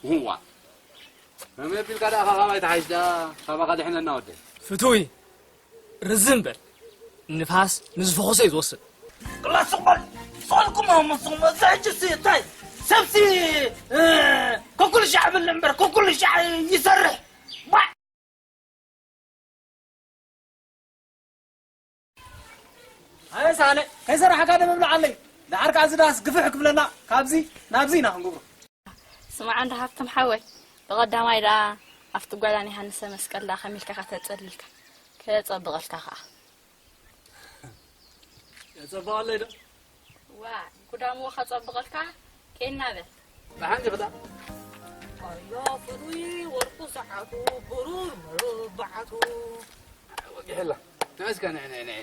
እዋ። መመ ቢልካ ደኣ ካባይ ተሓይሽ ደኣ፣ ካባኻ ድሕነና ወደይ። ፍቱይ፣ ርዝን በል። ንፋስ ንዝፈኾሰ እዩ ዝወስድ። ቅላ ስቕ በል። ስቕ ኢልኩም ኣመ ስቕ በል። እዚ ሕጂ ሲ እንታይ? ሰብሲ፣ እ፣ ኩኩል ሻዕ ብል እምበር፣ ኩኩል ሻዕ ይሰርሕ። ባዕ። ኣየ ሳለ፣ ከይሰራሕካ ደም እብልዓለይ። ደሓር ከኣ እዚ ዳስ ግፍሕ ክብለና፣ ካብዚ ናብዚ ኢና ክንገብሮ። ስማዕ እንዳ ሃብቶም ሓወይ፣ ብቐዳማይ ደኣ ኣብቲ ጓል ኣን ዮሃንሰ መስቀል ደኣ ከሚልካ ከተጸልልካ፣ ከጸብቐልካ ከኣ። የጸብቐለይ ዶ? ዋ፣ ጉዳምዎ ከጸብቐልካ፣ ኬና በል። ብሓንቲ ክዳ። ኣያ ፍሉይ ወርቁ ሰዓቱ፣ ብሩር መርብዓቱ። ወጊሕላ። ተመስገን፣ ንዒ፣ ንዒ፣ ንዒ።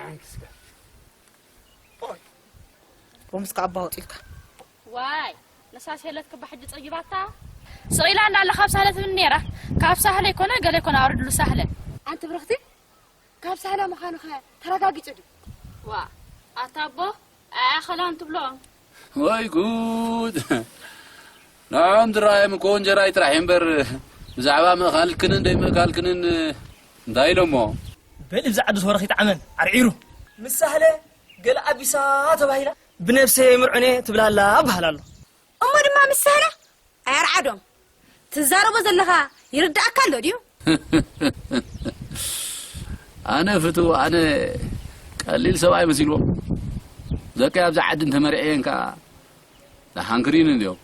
ዓንክስካ። ኦይ። ፖምስካ ኣባ ወጢልካ። ዋይ፣ ንሳስ የለት ክባ ሕጂ ጸጊባታ? ስቕ ኢላ እንዳለ ካብ ሳህለ ትብል ነይራ። ካብ ሳህለ ይኮነ፣ ገለ ይኮነ፣ ኣውርድሉ ሳህለ። ኣንቲ ብርኽቲ፣ ካብ ሳህለ ምዃኑ ኸ ተረጋጊጹ ድዩ? ዋ፣ ኣታ ኣቦ፣ ኣያኸላን ትብሎ። ወይ ጉድ! ንዕኦም ዝረኣዮም እኮ እንጀራ እዩ ጥራሕ እዩ እምበር፣ ብዛዕባ ምእካልክንን ዘይምእካልክንን እንታይ ኢሎሞ? በል፣ እብዚ ዓዲ ወረኺት ዓመን ዓርዒሩ። ምስ ሳህለ ገለ ኣቢሳ ተባሂላ፣ ብነብሰይ ምርዑኔ ትብላላ እበሃል ኣሎ። እሞ ድማ ምስ ሳህለ ኣያርዓዶም ትዛረቦ ዘለኻ ይርድኣካ ኣሎ ድዩ? ኣነ ፍትው፣ ኣነ ቀሊል ሰብኣይ መሲልዎም። ደቀይ ኣብዚ ዓዲ እንተመርዕየን ከኣ ደሓን ክርዩኒ እንድዮም።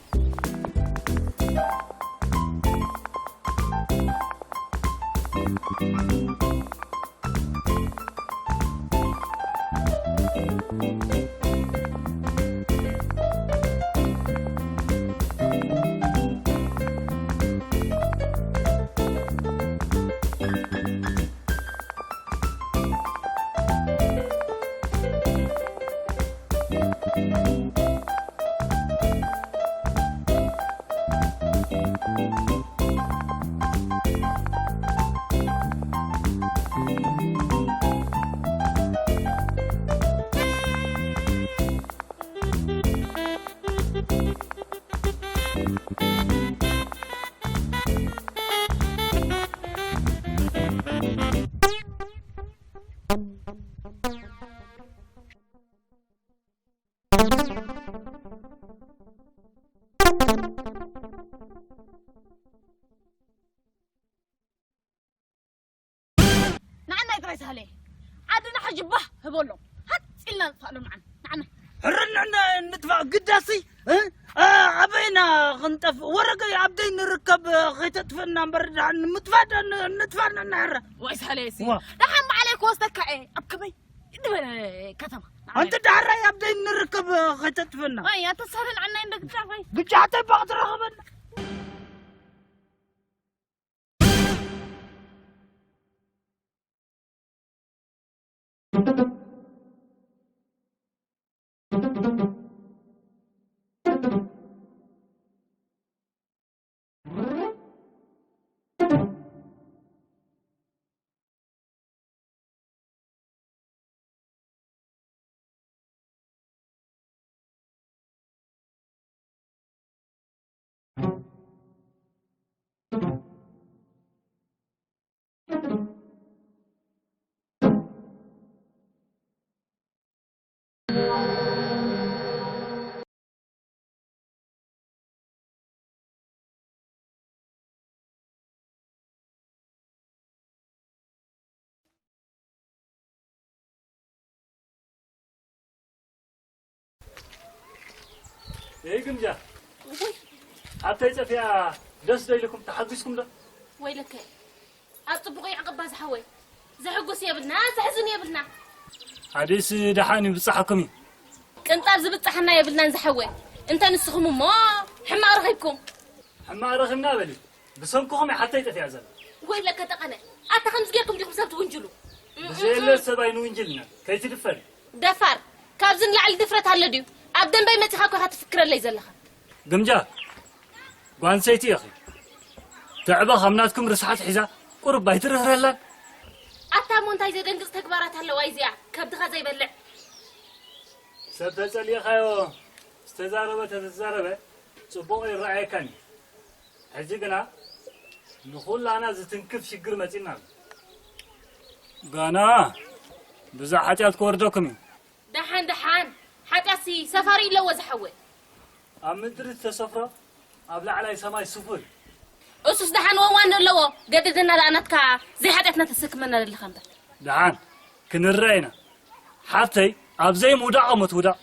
ንዓናይ ጥራይ ሳህለይ። ዓድና ሕጂ ባህ ህበሎ። ሃጽ ኢልና ንጥፋእሎም ንዓና። ንዓና። ሕርንዕና ንጥፋእ ግዳሲ፣ እ? እ፣ ኣበይና ክንጠፍእ? ወረገይ ኣብ ደይ ንርከብ፣ እ፣ ከይተጥፍእና እምበር፣ ደሓን ንምጥፋእ ዶ ን-፣ ንጥፋእ ንሕረ? ወይ ሳህለይ ሲ። ዋ። ደሓን ባዕለይ ክወስደካ እየ። ኣብ ከመይ? ዝበለ ከተማ። ኣንቲ ዳሕራይ ኣብ ደይ ንርከብ ከይተጥፈና። ኣይ፣ ኣታ ሳረ ንዓና እንደ ግጫ፣ ኣይ። ግጫ ኣተይ ባቕ ትረኸበና። እይ ግምጃ፣ ሓብተይ ጠፊኣ ደስ ዶ ኢልኩም? ተሓጒስኩም ዶ? ወይለከ፣ ኣብ ጽቡቕ ይዕቕባ ዝሓወይ። ዘሕጉስ የብልና፣ ዘሕዝን የብልና። ሓዲስ ደሓን ይብጽሓኩም እዩ። ቅንጣብ ዝብጽሓና የብልናን ዝሓወይ። እንተ ንስኹም እሞ ሕማቕ ረኺብኩም። ሕማቕ ረኺብና በሊ። ብሰንክኹም እያ ሓብተይ ጠፊኣ ዘላ። ወይለከ ጠቐነ፣ ኣታ ከምዚ ጌርኩም ዲኹም ሰብ ትውንጅሉ? ብዘየለ ሰብ ኣይንውንጅልና፣ ከይትድፈሪ። ደፋር፣ ካብዚ ንላዕሊ ድፍረት ኣሎ ድዩ? ኣብ ደንበይ መጺኻ እኮ ኢኻ ትፍክረለይ ዘለኻ። ግምጃ፣ ጓንሰይቲ ኢኺ። ተዕበ ካብ ናትኩም ርስሓት ሒዛ ቁሩብ ኣይትርህረላን? ኣታ እሞ እንታይ ዘደንግጽ ተግባራት ኣለዋ እዚኣ፣ ከብድኻ ዘይበልዕ? ሰብ ተጸሊእኻዮ ዝተዛረበ ተተዛረበ፣ ጽቡቕ ይረኣየካኒ። ሕጂ ግና ንኹላና ዝትንክፍ ሽግር መጺና ኣሎ። ጋና ብዛ ሓጢኣት ክወርደኩም እዩ። ደሓን ደሓን፣ ሓጢኣትሲ ሰፋሪ ኣለዎ ዝሓወይ። ኣብ ምድሪ ዝተሰፍሮ ኣብ ላዕላይ ሰማይ ስፉር እዩ። እሱስ ደሓን ወዋን ኣለዎ። ገደደና ደኣ ናትካ ዘይሓጢኣትና ተሰክመና ዘለኻ እምበር። ደሓን ክንረኣ ኢና። ሓፍተይ ኣብ ዘይምውዳቕ እሞ ትውዳቕ።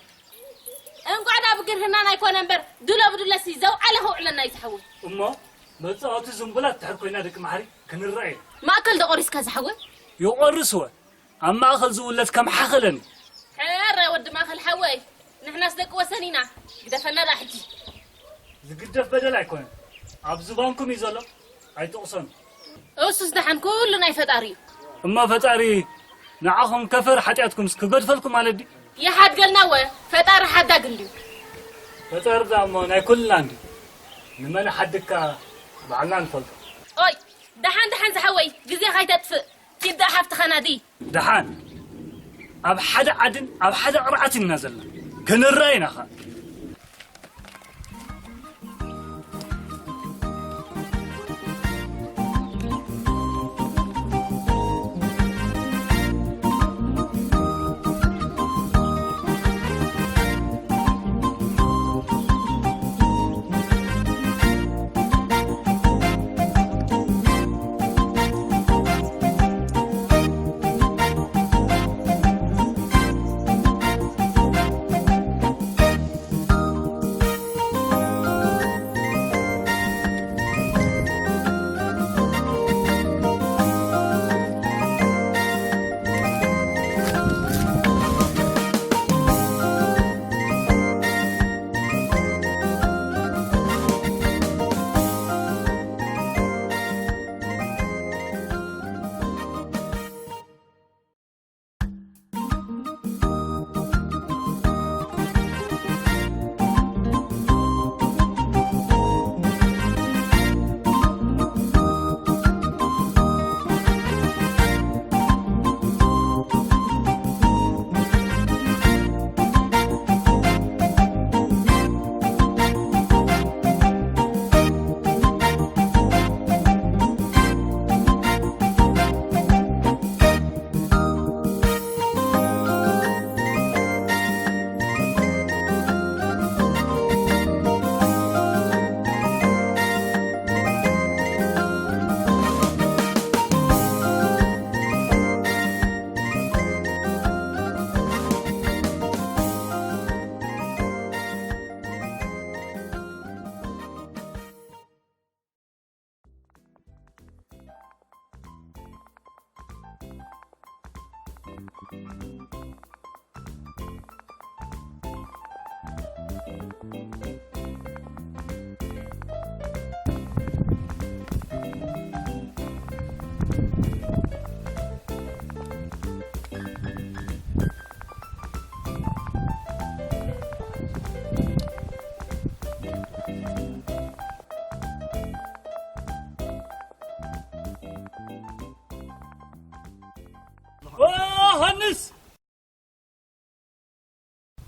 እንቋዕ ደኣ ብግርህናና ኣይኮነ እምበር ድሎ ብድለሲ ዘውዓለ ከውዕለና እዩ ዝሓወይ። እሞ መጻወቲ ዝንቡላት ድሕር ኮይና ደቂ ማሕሪ ክንረኣ ኢና። ማእከል ዶ ቆሪስካ ዝሓወይ? ይቆርስ ወ ኣብ ማእከል ዝውለድ ከም ሓኸለኒ። ሕረ ወዲ ማእከል ሓወይ፣ ንሕናስ ደቂ ወሰን ኢና። ግደፈና ደኣ ሕጂ። ዝግደፍ በደል ኣይኮነን። ኣብ ዝባንኩም እዩ ዘሎ። ኣይትቕሰኑ። እሱስ ደሓን ኩሉ ናይ ፈጣሪ እዩ። እሞ ፈጣሪ ንዓኹም ከፈር ሓጢኣትኩምስ ክገድፈልኩም ማለት ድዩ? ይሓድገልና ወ ፈጣሪ ሓዳግ እንድዩ። ፈጣሪ ደኣ እሞ ናይ ኩልና እንድዩ። ንመን ሓድግካ ባዕልና ንፈልጦ። ኦይ፣ ደሓን ደሓን ዝሓወይ፣ ግዜ ካይተጥፍእ። ኪድ ደኣ ሓፍትኻ ናዲ። ደሓን ኣብ ሓደ ዓድን ኣብ ሓደ ቅርዓትን ኢና ዘለና። ክንረኣ ኢና ኸኣ። ዮሃንስ!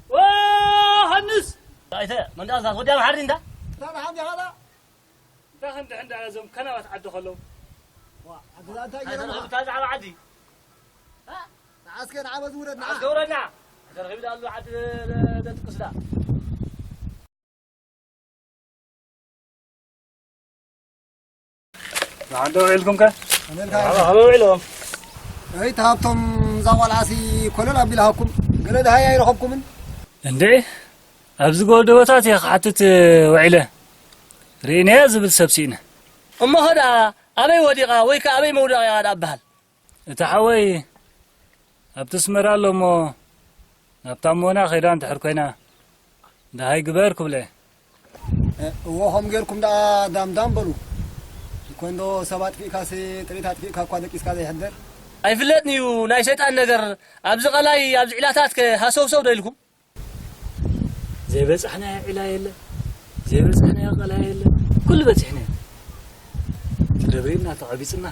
ዮሃንስ! ኣይተ መንዳእዛ ወዲያ መሓሪ እንዳ? እንዳ መሓሪ እንዳ? እንዳ ክንዲ ሕንዳ እዞም ከናባት ዓዲ ከለዉ። ዋ፣ ዓዲ ዛንታ ኣይተ ገይሮም። እታ ዛዕባ ዓዲ። እ? ንዓስከ ንዓበ ዝውረድ ንዓ። ንዓስከ ውረድና። ተረኺቡ ዳሉ ዓዲ ደ-፣ ደ-፣ ደጥቅስ ዳ። ንዓዶ ውዒልኩም ከ? ከመይ ኢልካ? ከመይ ውዒሎም? እይ፣ ተሃብቶም እዛ ቆልዓሲ ኮለል ኣቢልሃኩም። ገለ ደሃይ ኣይረኸብኩምን። እንዴ፣ ኣብዚ ጎደቦታት እየ ክሓትት ውዒለ። ርኢነያ ዝብል ሰብ ስኢነ። እሞ ኸ ደኣ ኣበይ ወዲቓ ወይ ከኣ ኣበይ መውደቒኣ ደኣ በሃል? እቲ ሓወይ ኣብቲ ኣስመራ ኣሎ እሞ፣ ናብታ እሞና ኸይዳ እንድሕር ኮይና፣ ደሃይ ግበር ክብሎ እየ። እ፣ እዎ፣ ኸም ጌርኩም ደኣ ዳም ዳም በሉ። ይኮንዶ ሰብ ኣጥፊእካሲ ጥሪት ኣጥፊእካ እኳ ደቂስካ ዘይሕደር። ኣይፍለጥን እዩ ናይ ሰይጣን ነገር። ኣብዚ ቐላይ፣ ኣብዚ ዒላታትከ ሃሰውሰው ዶ ኢልኩም? ዘይበጻሕናዮ ዒላ የለ፣ ዘይበጻሕናዮ ቐላይ የለ፣ ኩሉ በጺሕናዮ። እቲ ደብሪና ተቐቢጽና።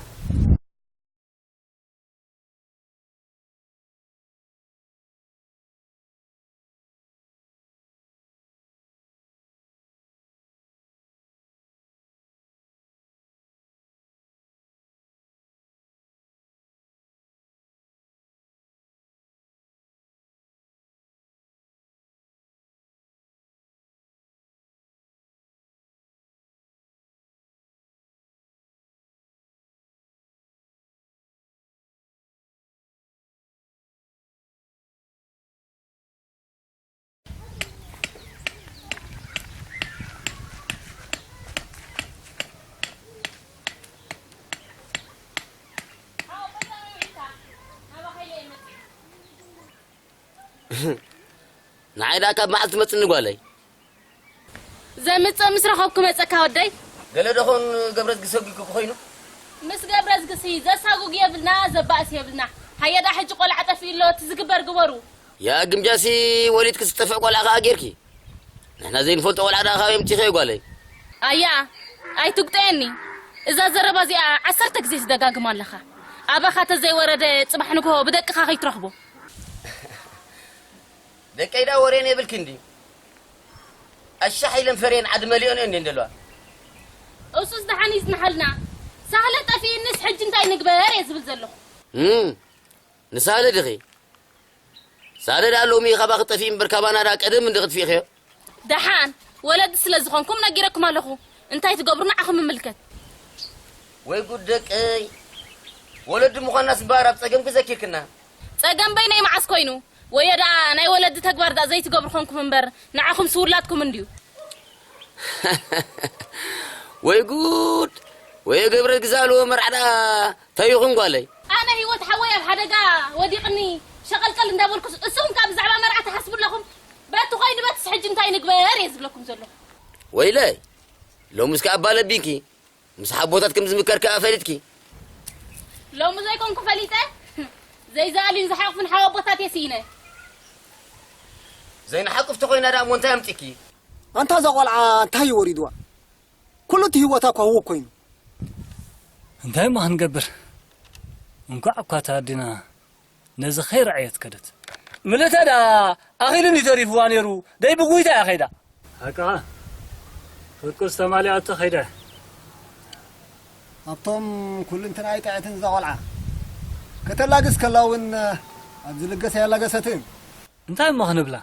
ንዓይ ደኣ ካብ መዓስ ትመጽኒ ጓለይ? ዘምጽእ ምስ ረኸብኩ መጸካ ወደይ። ገለ ደኾን ገብረዝጊ ሰጒጉ ክኾይኑ? ምስ ገብረዝግሲ ዘሳጉግ የብልና፣ ዘባእስ የብልና። ሃየ ደኣ ሕጂ ቆልዓ ጠፊኡ ኣሎ፣ እቲ ዝግበር ግበሩ። ያ ግምጃሲ ወሊድኪ ዝጠፍእ ቆልዓ ከኣ ጌርኪ። ንሕና ዘይንፈልጦ ቆልዓ ደኣ ካበይ ኣምጺእካዮ ጓለይ? ኣያ፣ ኣይትጉጠየኒ። እዛ ዘረባ እዚኣ ዓሰርተ ግዜ ትደጋግማ ኣለኻ። ኣባኻ ተዘይወረደ ጽባሕ ንግሆ ብደቅኻ ከይትረኽቦ። ደቀይ ደኣ ወሬን የብልኪ እንዲ። ኣሻሕ ኢለን ፈርየን ዓዲ መሊኦን እየን እንዲ ዘለዋ። እሱስ ደሓን ይጽንሓልና። ሳህለ ጠፊእንስ ሕጂ እንታይ ንግበር እየ ዝብል ዘለኹ። እም፣ ንሳህለ ዲኺ? ሳህለ ደኣ ሎሚ ካባኺ ጠፊኡ እምበር ካባና ደኣ ቀደም እንዲ ክትፊእኽዮ። ደሓን ወለዲ ስለ ዝኾንኩም ነጊረኩም ኣለኹ። እንታይ ትገብሩ ንዓኹም ይምልከት። ወይ ጉድ ደቀይ። ወለዲ ምዃንናስ እምበኣር ኣብ ጸገምኪ ዘኪርክና። ጸገም በይነይ መዓስ ኮይኑ? ወዮ ደኣ ናይ ወለዲ ተግባር ደኣ ዘይትገብሩ ኾንኩም እምበር ንዓኹም ስውላትኩም እንድዩ። ወይ ጉድ! ወዮ ገብረ ግዛሉ መርዓ ደኣ እንታይ ይኹን ጓለይ? ኣነ ህይወት ሓወይ ኣብ ሓደጋ ወዲቕኒ ሸቐልቀል እንዳበልኩስ እሱም ካብ ብዛዕባ መርዓ ትሓስቡ ኣለኹም? በቲ ኾይኑ በትስ ሕጂ እንታይ ንግበር እየ ዝብለኩም ዘለኹ። ወይለይ! ሎምስ ከኣ ባለቢንኪ። ምስ ሓቦታት ከም ዝምከር ከኣ ፈሊጥኪ። ሎሚ ዘይኮንኩ ፈሊጠ? ዘይዘኣልዩን ዝሓቕፉን ሓወቦታት እየ ስኢነ። ዘይንሓቁፍ ተኾይና ደኣ እሞ እንታይ ኣምጺእኪ? ኣንታ እዛ ቆልዓ እንታይ እዩ ወሪድዋ? ኩሉ እቲ ህይወታ እኳ ህውክ ኮይኑ። እንታይ እሞ ክንገብር? እንኳዕ እኳ እታ ኣዴና ነዚ ከይረኣየት ከደት። ምልእተ ደኣ ኣኺሉኒ ተሪፍዋ ነይሩ፣ ደይ ብጉይታ እያ ኸይዳ። ሓቅኻ፣ ፍርቁስ ተማሊኣቶ ኸይዳ። ኣብቶም ኩልንትናይ ጥዕትን እዛ ቖልዓ ከተላግስ ከላ እውን ኣብ ዝልገስ ኣያላገሰትን። እንታይ እሞ ክንብላ?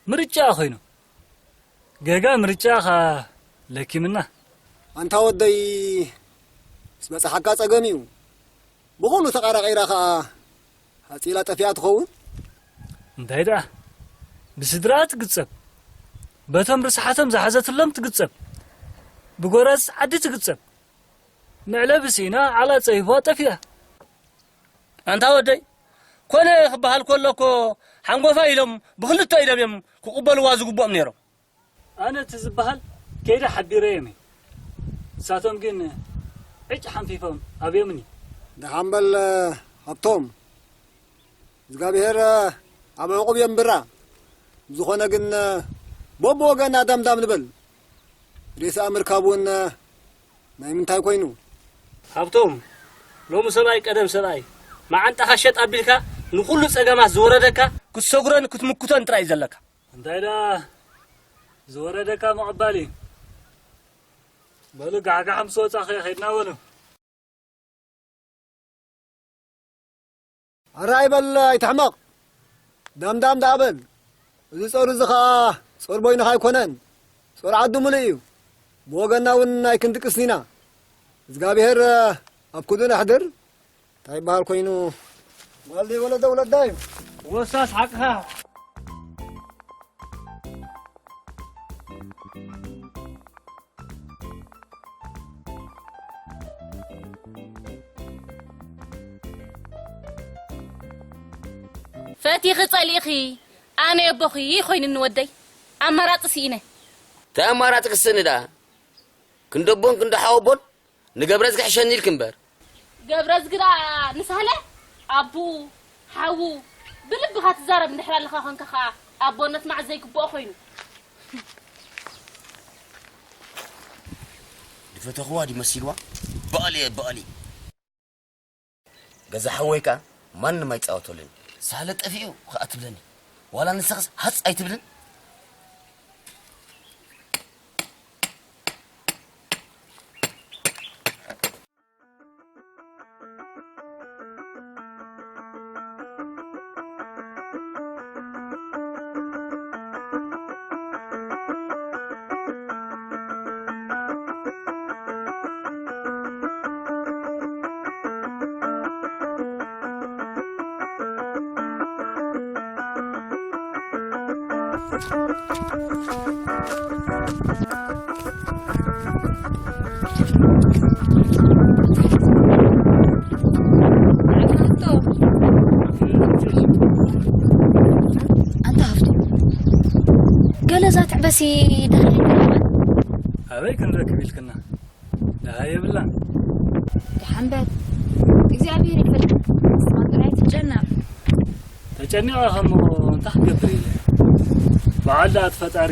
ምርጫኣ ኾይኑ። ገጋ ምርጫኻ ለኪምና። ኣንታ ወደይ፣ ምስ በጽሓካ ጸገም እዩ። ብኹሉ ተቓራቒራ ኸኣ ሓጺላ ጠፊኣ ትኸውን? እንታይ ደኣ? ብስድራኣ ትግጸብ። በቶም ርስሓቶም ዝሓዘትሎም ትግጸብ። ብጎራዝ ዓዲ ትግጸብ። መዕለቢ ስኢና ዓላ ጸቢብዋ ጠፊኣ። ኣንታ ወደይ፣ ኮነ ክበሃል ከሎ እኮ ሓንጎፋ ኢሎም ብኽልተ ኢዶም እዮም ክቕበልዋ ዝግብኦም ነይሮም። ኣነ እቲ ዝበሃል ከይደ ሓቢረዮም እየ። ንሳቶም ግን ዕጭ ሓንፊፎም ኣብዮምኒ። ደሓን በል ሃብቶም፣ እግዚኣብሄር ኣብ ዕቑብ የንብራ። ብዝኾነ ግን በብወገና ዳምዳም ንበል። ሬሳኣ ምርካብ እውን ናይ ምንታይ ኮይኑ? ሃብቶም፣ ሎሚ ሰብኣይ ቀደም ሰብኣይ፣ መዓንጣኻ ሸጥ ኣቢልካ ንኹሉ ጸገማት ዝወረደካ ክትሰጉሮን ክትምክቶን ጥራይ እዩ ዘለካ። እንታይ ደኣ ዝወረደካ ምቕባል እዩ። በሉ ጋሕጋሕ ምስ ወጻኺ ኸይድና በሉ። ኣረ ኣይበል ኣይትሕመቕ። ዳምዳም ደኣ በል። እዚ ጾር እዚ ኸኣ ጾር በይንኻ ኣይኮነን። ጾር ዓዲ ምሉእ እዩ። ብወገንና እውን ኣይክንድቅስን ኢና። እግዚኣብሄር ኣብ ኩሉ ነሕድር። እንታይ ይበሃል ኮይኑ? ጓል ዘይወለደ ውለዳ እዩ። ወሳስ ሓቅኻ። ፈቲኺ ጸሊእኺ ኣነ ኣቦኺ ኮይኑኒ ወደይ። ኣማራጺ ስኢነ። እንታይ ኣማራጺ ክስእኒ ደኣ? ክንዲ ኣቦን ክንዲ ሓወቦን ንገብረዝጊ ሕሸኒ ኢልኪ እምበር። ገብረዝጊ ደኣ ንሳህለ ኣቡኡ፣ ሓዉ፣ ብልብኻ ትዛረብ እንድሕር ኣለኻ ኾንካ ኸኣ ኣቦነት መዓስ ዘይግብኦ ኮይኑ። ዝፈተኽዋ ድዩ መሲልዋ? በኣል እየ፣ በኣል እየ። ገዛ ሓወይ ከኣ ማንም ኣይጻወተሉን። ሳለ ጠፊኡ ከኣ ትብለኒ። ዋላ ንስኽስ ሃጽ ኣይትብልን? በሲ ደሃይ ኣበይ ክንረክብ ኢልክና? ደሃይ የብላን። ደሓን በል እግዚኣብሔር ይፈልጥ። ንስኻ ጥራይ ትጨነቕ። ተጨኒቐ ከሞ እንታይ ክትገብር ኢለ? በዓል ደኣ እቲ ፈጣሪ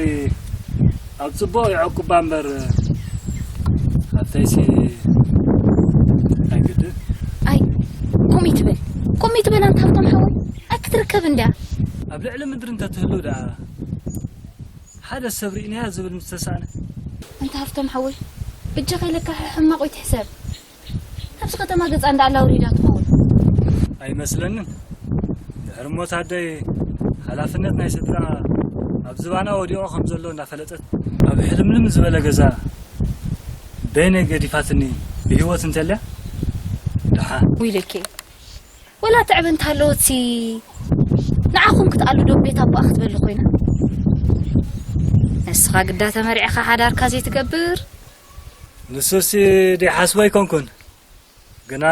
ኣብ ጽቡቕ ይዕቁባ እምበር፣ ኣብተይሲ ኣይግድን። ኣይ ቁሚ ትበል ቁሚ ትበል ኣንታ ሃብቶም ሓወይ ኣይክትርከብ እንድያ። ኣብ ልዕሊ ምድሪ እንተትህሉ ደኣ ሓደ ሰብ ርኢናያ ዝብል ምስተሳእነ። ኣንታ ሃብቶም ሓወይ ብጃኻ ኢለካ ሕማቕ ይትሕሰብ። ናብዚ ከተማ ገጻ እንዳ ኣላ ውሪዳ ትኸውን። ኣይመስለንን። ድሕሪ ሞት ኣደይ ሓላፍነት ናይ ስድራ ኣብ ዝባና ወዲቑ ከም ዘሎ እንዳፈለጠት ኣብ ሕልምልም ዝበለ ገዛ በይነይ ገዲፋትኒ ብህይወት እንተልያ ደሓን። ዊለኬ ወላ ትዕብ እንተሃለወትሲ ንዓኹም ክትኣሉ ዶ ቤት ኣቦኣ ክትበሊ ኮይና። ንስኻ ግዳ ተመሪዕኻ ሓዳርካ ዘይትገብር። ንሱሲ ደይሓስቦ ኣይኮንኩን፣ ግና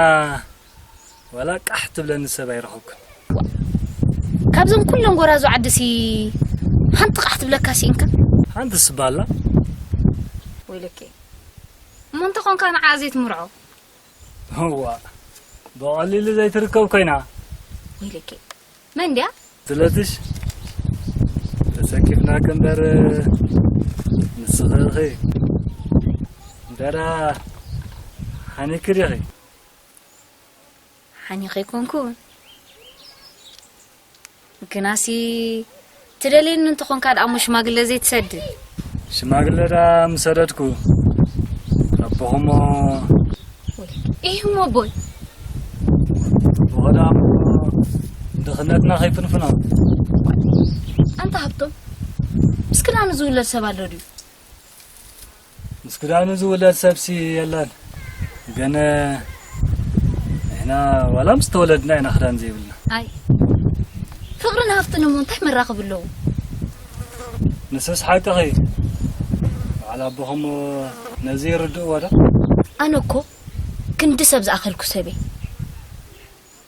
ዋላ ቃሕ ትብለኒ ሰብ ኣይረኸብኩን። ካብዞም ኩሎም ጎራዙ ዓድሲ ሓንቲ ቃሕ ትብለካ ሲኢንካ። ሓንቲ ስባላ ወይለኬ እሞ እንተኾንካ ንዓ ዘይትምርዖ። እዋ ብቐሊሉ ዘይትርከብ ኮይና። ወይለኬ መን ድያ? ስለትሽ ተሰኪፍናክ እምበር ንስኺ ኢኺ እምበራ ሓኒኪ ዲኺ? ሓኒኸ ኣይኮንኩን ግናሲ ትደልየኒ እንተኾንካ ደኣ እሞ ሽማግለ ዘይትሰድድ። ሽማግለ ደኣ ምሰደድኩ ኣቦኹሞ ኢሂሞ ቦይ ብቐዳሙ ድኽነትና ከይፍንፍኖ። ኣንታ ሃብቶም ምስ ክዳኑ ዝውለድ ሰብ ኣሎ ድዩ? ምስ ክዳኑ ዝውለድ ሰብሲ የለን። ግን ንሕና ዋላ ምስ ተወለድና ኢና ክዳን ዘይብልና። ኣይ ፍቕርን ሃፍትን እሞ እንታይ መራኽብ ኣለዎ? ንስስ ሓቅኺ። በዓል ኣቦኹም ነዚ ይርድእዎ ዶ? ኣነ እኮ ክንዲ ሰብ ዝኣኸልኩ ሰበይ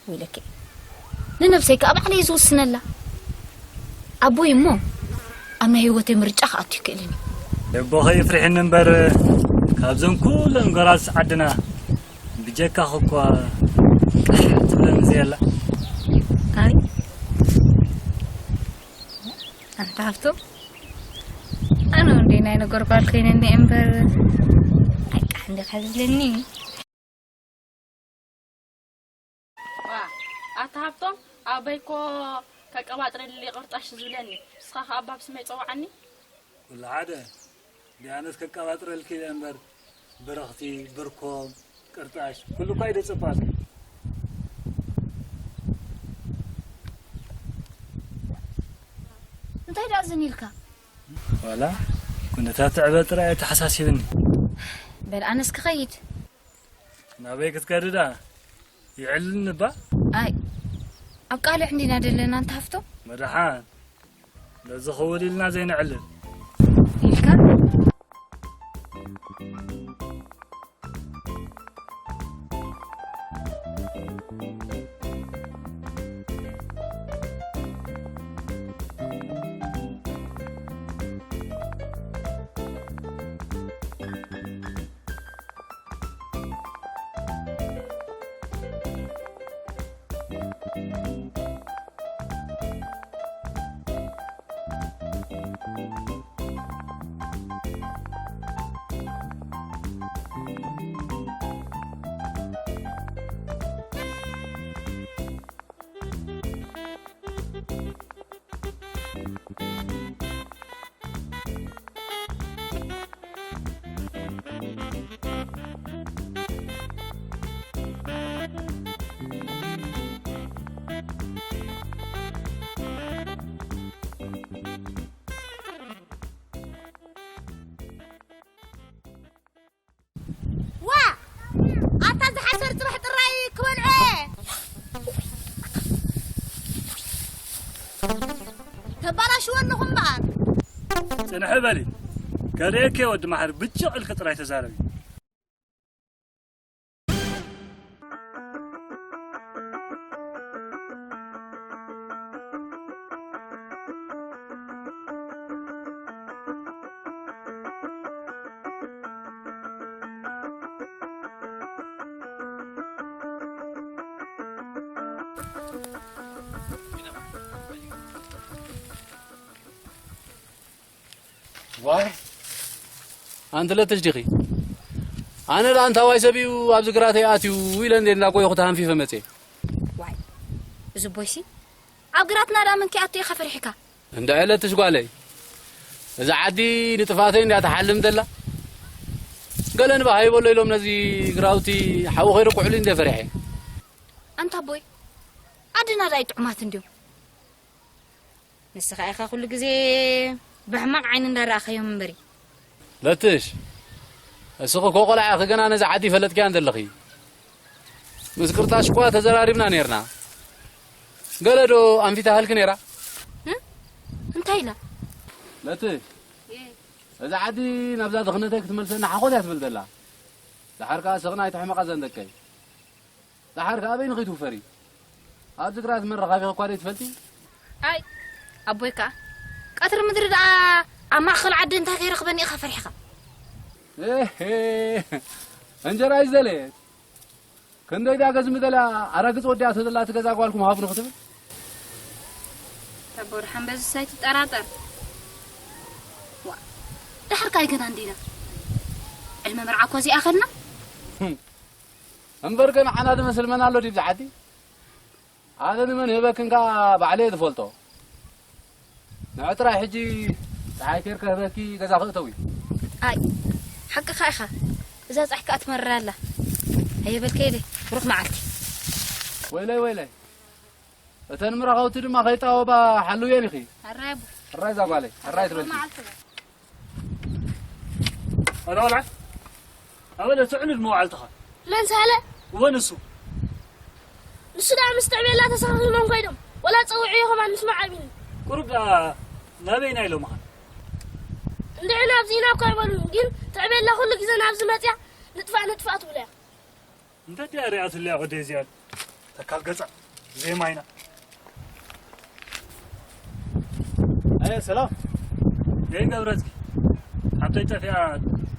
ወይለኪ ንነብሰይ ከዓ ባዕለይ ዝውስነላ ኣቦይ እሞ ኣብ ናይ ህይወተይ ምርጫ ክኣቱ ይክእልን እዩ። ኣቦኸ ይፍርሕኒ እምበር ካብዘን ኩለን ጎራዝቲ ዓድና ብጀካኺ እኳ ቃሕ ትብለኒ ዘየላ። ኣይ ኣንታ ሃፍቶም ኣነ ወንደይ ናይ ነገር ጓል ኮይነ እኒአ እምበር ኣይቃሕ እንዲኻ ዝብለኒ። ዋ ኣታ ሃብቶም ኣበይ ኮ ከቀባጥረልሊ ቅርጣሽ ዝብለኒ ንስኻ ከኣ ባብ ስመይ ጸውዓኒ። ኩሉ ሓደ ቢያነስ ከቀባጥረልኪ ኢለ እምበር ብረኽቲ ብርኮም ቅርጣሽ ኩሉ እኳ ኢደ ጽባል። እንታይ ደኣ ዝን ኢልካ? ዋላ ኩነታት ትዕበ ጥራይ ኣተሓሳሲብኒ። በል ኣነስ ክኸይድ። ናበይ ክትከዲ ደኣ? ይዕልልኒ እባ። ኣይ ኣብ ቃልዕ እንዲና ደለና እንተ ሃፍቶ። መድሓን ነዚ ክውል ኢልና ዘይንዕልል። ኢልካ ዋ ኣታ ዝሓሰር ጽባሕ ጥራይ ክበልዖ እየ። ተባላሽዎ ኣለኹም በኣር። ጽንሒ በሊ ከርእየኪ ወዲ ማሕር ብጭቕ ኢልኪ ጥራይ ተዛረቢ። ዋይ ኣንቲ ለትሽ ዲኺ? ኣነ ደኣ እንታይ ዋይ ሰብ እዩ ኣብዚ ግራተይ ኣትዩ ኢለ እንዴ እንዳቆየኹ ተሃንፊፈ መጽየ። ዋይ፣ እዚ ቦይሲ ኣብ ግራትና ደኣ መን ከይኣቱ ኢኻ ፈሪሕካ? እንድዒ ለትሽ ጓለይ፣ እዛ ዓዲ ንጥፋተይ እንድያ ትሓልም ዘላ። ገለ ንባህ ኣይበሎ ኢሎም ነዚ ግራውቲ ሓዊ ከይርኩሑሉ እንደ ፈሪሐ። ኣንታ ኣቦይ፣ ዓድና ደኣ ኣይጥዑማት እንድዮም። ንስኻ ኢኻ ኩሉ ግዜ ብሕማቕ ዓይኒ እንዳረኣኻዮም እምበሪ። ለትሽ፣ እስኺ እኮ ቆልዓ ኢኺ፣ ገና ነዛ ዓዲ ይፈለጥክያን ዘለኺ። ምስ ቅርጣሽ እኳ ተዘራሪብና ኔርና። ገለ ዶ ኣንፊታሃልኪ ኔራ? እ? እንታይ ኢላ? ለትሽ፣ እዛ ዓዲ ናብዛ ድኽነተይ ክትመልሰና ሓኾት እያ ትብል ዘላ። ደሓር ከኣ ስኽና ኣይትሕመቓ ዘን ደቀይ። ደሓር ከኣ ኣበይ ንኺድ ትውፈሪ? ኣብዚ ግራት መን ረኻቢኺ እኳ ዘይትፈልጢ? ኣይ፣ ኣቦይ ከኣ ቀትሪ ምድሪ ደኣ ኣብ ማእከል ዓዲ እንታይ ከይረኽበኒ ኢኻ ፈሪሕኻ? ኤሄ፣ እንጀራ እዩ ዝደለየት። ክንደይ ድያ ገዝሚ ደልያ ኣራግጽ ወዲኣቶ ዘላ እቲ ገዛ ጓልኩም ሃቡኒ ክትብል? ኣቦ ደሓን በዝስ ኣይትጠራጠር። ዋ፣ ደሓር ከኣ ኣይገና እንዲና። ዕድመ መርዓ እኮ ዘይኣኸልና። እምበር ከ ንዓና ዝመስል መን ኣሎ ድዩ ኣብዚ ዓዲ? ኣነ ንመን ህበክን ከኣ ባዕለየ ዝፈልጦ። ንዕ ጥራይ ሕጂ ጸሓይ ኬር ከህበኪ ገዛ ክእተው እዩ። ኣይ፣ ሓቅኻ ኢኻ። እዛ ጻሕካ ትመርር ኣላ። ኣየበልከ ኢለ፣ ብሩኽ መዓልቲ። ወይለይ፣ ወይለይ። እተን ምራኸውቲ ድማ ከይጣወባ ሓልውየን ኢኺ። ኣራይ ኣቦ። ሕራይ እዛ ጓለይ፣ ሕራይ ትበልኪ። መዓልቲ። ኣረ ቆልዓ፣ ኣበለ ትዕልል መዋዕልትኻ። መን ሳለ? እወ ንሱ። ንሱ ደኣ ምስ ትዕቤላ ተሰኻኺሞም ከይዶም፣ ወላ ጸውዕዮ ከማን ምስማዕ ኣቢኒ። ቁሩብ ደኣ ናበይና ኢሎምኻ? እንድዒ ናብዚ ኢና እኮ ኣይበሉን፣ ግን ትዕቤላ ኩሉ ግዜ ናብዚ መጽያ ንጥፋእ ንጥፋእ ትብለያ። እንታይ ድያ ሪኣትለያ ወደይ እዚኣ? ተካል ገጻ፣ ዜማ ኢና። ኣየ ሰላም። የይ ገብረዝጊ፣ ሓብተይ ጠፊኣ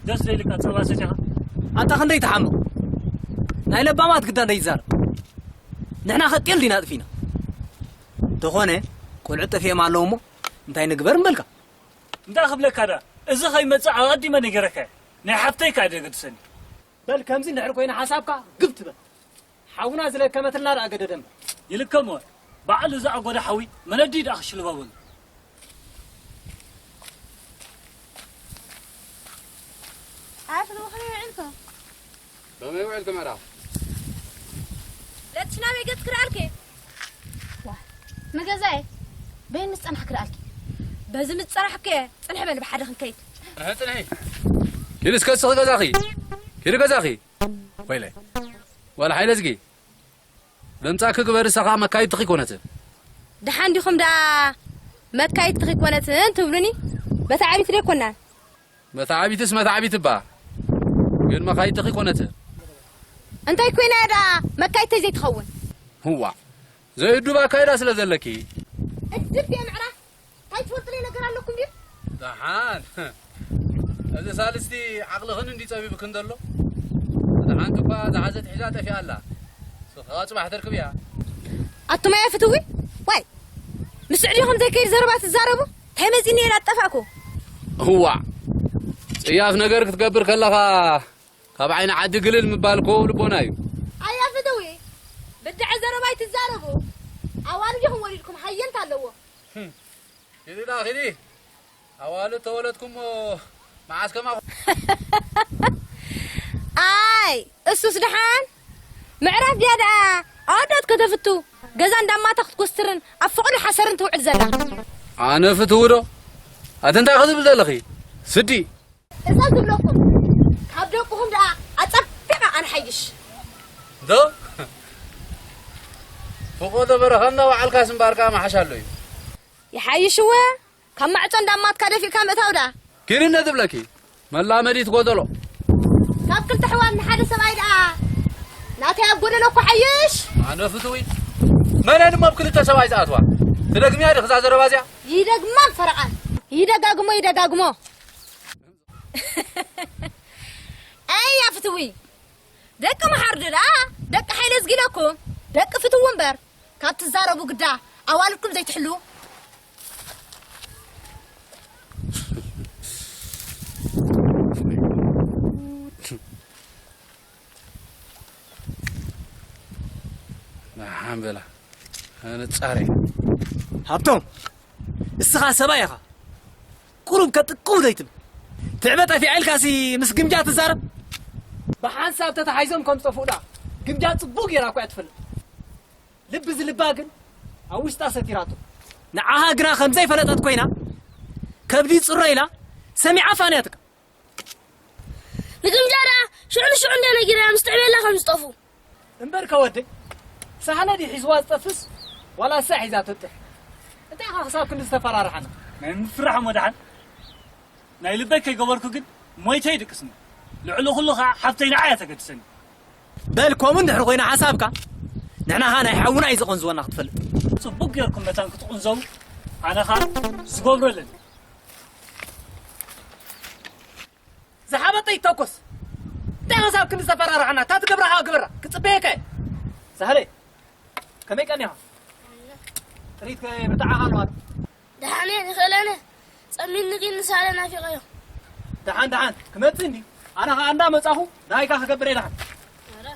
ደስ ዘይልካ ጸባ ሰቲኻ? ኣንታ ክንደይ ትሓምቕ? ናይ ለባማት ግዳ ዘይዛረብ። ንሕና ከ ጤል ዲና ኣጥፊና? እንተኾነ ቆልዑ ጠፊኦም ኣለዉ እሞ እንታይ ንግበር እምበልካ? እንታይ ክብለካ ደኣ? እዚ ከይመጽእ ኣቐዲመ ነጊረካ እየ። ናይ ሓፍተይ ከኣ ደገድሰኒ። በል ከምዚ እንድሕር ኮይነ ሓሳብካ ግብ ትበል። ሓውና ዝለከመትልና ደኣ ገደደ እምበር። ይልከሞ። በዓል እዚ ኣጎዳ ሓዊ መነዲ ደኣ ክሽልባ በሉ። ኣፍ ንወኽሪ ውዒልካ? ከመይ ውዒልኪ ምዕራፍ? ለትሽ ናበይ ገጽ ክርኣልኪ? ዋ፣ ንገዛየ በይን ምስ ጸናሕኪ ክርኣልኪ። በዚ ምስ ጸናሕኪ ጽንሕ በል ብሓደ ክንከይድ። ጽንሒ፣ ጽንሒ። ኪዲ እስከ እስኺ ገዛኺ። ኪዲ ገዛኺ። ወይለይ። ዋላ ሓይለ ዝጊ። ለምጻኪ ግበሪ፣ እሳ ኸኣ መካይድትኺ ኮነት። ደሓን ዲኹም ደኣ መካይድትኺ ኮነት እንትብሉኒ? መተዓቢት ደይኮና። መተዓቢትስ መተዓቢት እባ። ግን መካይድትኺ ኮነት። እንታይ ኮይና እያ ደኣ መካይድተይ ዘይትኸውን? ህዋ። ዘይእዱብ ኣካይዳ ስለ ዘለኪ። እድብ እየ ምዕራፍ። እንታይ ትፈልጥለይ ነገር ኣለኩም ድዩ? ደሓን። እዚ ሳልስቲ ዓቕልኽን እንዲ ጸቢብክን ዘሎ። እቲ ሓንቲ እኳ ዝሓዘት ሒዛ ጠፊኣ ኣላ። ንስኺ ከኣ ጽባሕ ተርክብያ። ኣቱም ኣያ ፍትዊ? ዋይ! ምስ ዕድሜኹም ዘይከይድ ዘረባ ትዛረቡ? እንታይ መጺኒ እየ ዳጠፋእኩ? እዋዕ! ጽያፍ ነገር ክትገብር ከለኻ ካብ ዓይኒ ዓዲ ግልል ምባል እኮ ልቦና እዩ። ኣያ ፍትዊ፣ ብድዐ ዘረባ ኣይትዛረቡ። ኣዋልድ ኢኹም ወሊድኩም፣ ሃየንታ ኣለዎ። ኪዲ ደኣ ኪዲ። ኣዋልድ ተወለድኩሞ መዓስ ከማኹም? ኣይ፣ እሱስ ደሓን። ምዕራፍ ድያ ደኣ ኣወዳት ከተፍቱ፣ ገዛ እንዳማታ ክትኮስትርን ኣብ ፍቕዱ ሓሰርን ትውዕል ዘላ። ኣነ ፍትው ዶ? ኣቲ እንታይ ክትብል ዘለኺ? ስዲ። እዛ ዝብለኩም፣ ካብ ደቅኹም ደኣ ኣጸቢቐ ኣነ ሓይሽ። ዶ? ፍቖዶ በረኻ እንዳወዓልካስ እምበኣር ከኣ መሓሻ ኣሎ እዩ። ይሓይሽ እወ፣ ካብ ማዕጾ እንዳማትካ ደፊእካ ምእታው ደኣ። ኪዲ እንደ ዝብለኪ፣ መላመዲት ጎደሎ። ካብ ክልተ ኣሕዋት ንሓደ ሰብኣይ ደኣ ናተይ ኣብ ጎደሎ እኮ ሓይሽ። ኣነ ፍትዊ። መን እሞ ኣብ ክልተ ሰብኣይ ዝኣትዋ? ትደግምያ ዲኺ እዛ ዘረባ እዚኣ? ይደግማ ፈረቓን። ይደጋግሞ፣ ይደጋግሞ። ኣያ ፍትዊ። ደቂ መሓርዱ ደኣ፣ ደቂ ሓይለ ዝጊለኩም፣ ደቂ ፍትዊ እምበር፣ ካብ ትዛረቡ ግዳ ኣዋልድኩም ዘይትሕልዉ። ሓንበላ ኣነ ጻረይ። ሃብቶም፣ እስኻ ሰብኣይ ኢኻ። ቁሩብ ከጥቅው ዘይትብል። ትዕበ ጠፊኣ ኢልካሲ ምስ ግምጃ ትዛረብ? ብሓንሳብ ተታሓይዞም ከም ዝጠፍኡ ደኣ ግምጃ ጽቡቕ ጌራ እኮ እያ ትፈልጥ። ልቢ ዝልባ ግን ኣብ ውሽጣ ሰቲራቶ። ንዓኻ ግና ከም ዘይፈለጠት ኮይና፣ ከብዲ ጽሮ ኢላ ሰሚዓ ፋንያትካ። ንግምጃ ደኣ ሽዑ ንሽዑ እንደ ነጊራ ምስ ትዕበላ ከም ዝጠፉ። እምበር ከወደይ፣ ሳህለ ድዩ ሒዝዋ ዝጠፍስ ዋላ እሳ ሒዛ ትጥፍ? እንታይ ኢኻ ክሳብ ክንዲ ዝተፈራርሓና? ናይ ምፍራሕ እሞ ደሓን። ናይ ልበይ ከይገበርኩ ግን ሞይተ ይድቅስኒ። ልዕሊ ኩሉ ኸዓ ሓፍተይ ንዓይ እያ ተገድሰኒ። በል ከምኡ እንድሕር ኮይና ሓሳብካ፣ ንሕና ኸዓ ናይ ሓውና እዩ ዝቐንዝወና ክትፈልጥ። ጽቡቕ ጌርኩም መታን ክትቕንዘው፣ ኣነ ኸዓ ዝገብሮ ኣለኒ። ዝሓበጠ ይተኮስ። እንታይ ሓሳብ ክንዲ ዘፈራርሓና? እታ ትገብራ ኸዓ ግበራ። ክጽበየካ እየ። ሳህለ፣ ከመይ ቀኒኻ? ጥሪት ከ ብርትዓኻ ኣለዋ ዶ? ደሓን እየ፣ ይኽእለነ። ጸሚኒ ግን ንሳለ ናፊቐዮ። ደሓን፣ ደሓን፣ ክመጽእ እንድዩ። ኣነ ኸዓ እንዳ መጻኹ ናይካ ክገብር እየ ደሓን። ኧረ።